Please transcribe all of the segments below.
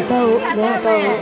Taˇ-oˬ, taˇ-oˬ.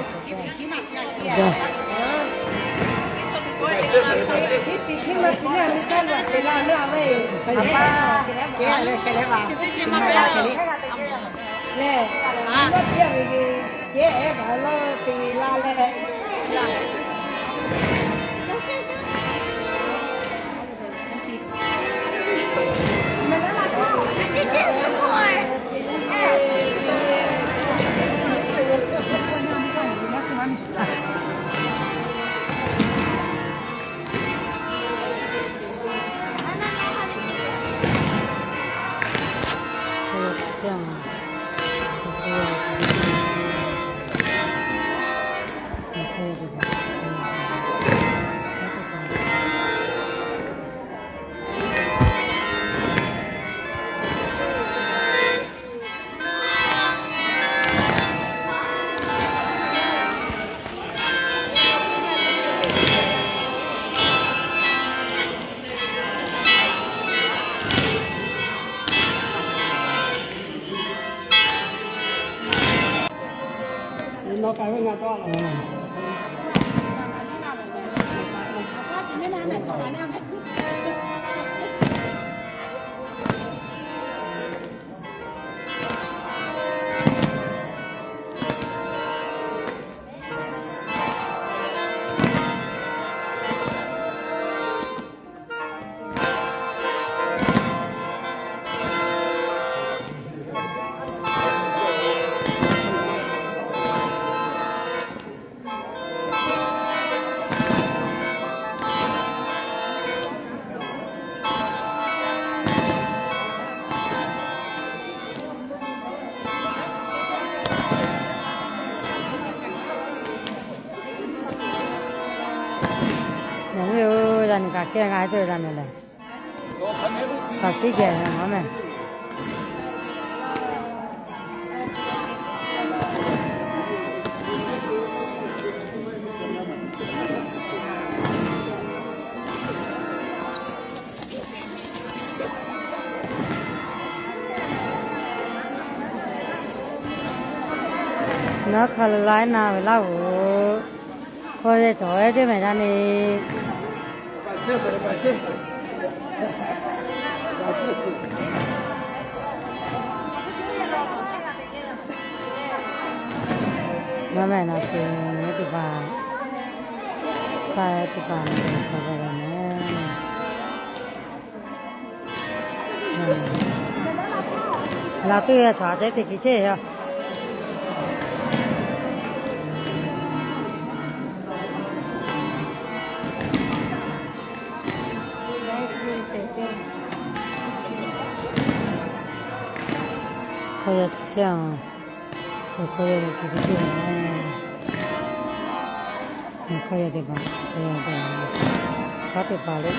Yaꞈ nyi oˇ yaˇ nyi kaꞈ hkehˇ g'a cawˇ ve la meh lehˬ, kaꞈ hkehˇ geh maˇ meh. Naˉ hk'aˇ lo laiˉ na ve laˇ-oˬ. Hkawˇ yehˬ cawˬ ehˉ teˇ mehˍ yaˇ ne. Naˉ mehˍ na suh teˇ hpaˍ, saˇ ehˉ teˇ hpaˍ na ve hk'a gaˬ ve mehˍ. Laˬ tuˬ ve chaw ceh teˇ hkiˬ chehˇ a. Hkawˇ yaˇ ceh chehˇ a. Chaw hkawˇ yaˇ ve hkiˬ teˇ cehˇ ve. Chaw hkawˇ yaˇ teˇ hpaˍ, hkawˇ yaˇ teˇ hpaˍ, hk'a teˇ hpaˍ le.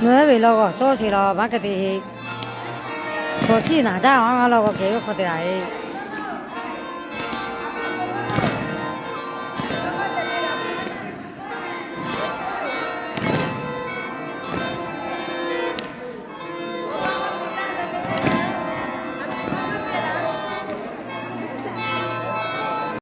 Ve law g'awˬ cawˇ sheˍ la maˇ k'ai te, chaw chiˇ naˍ jaˇ a g'a law g'awˬ kehˬ ve hk'aw te a e.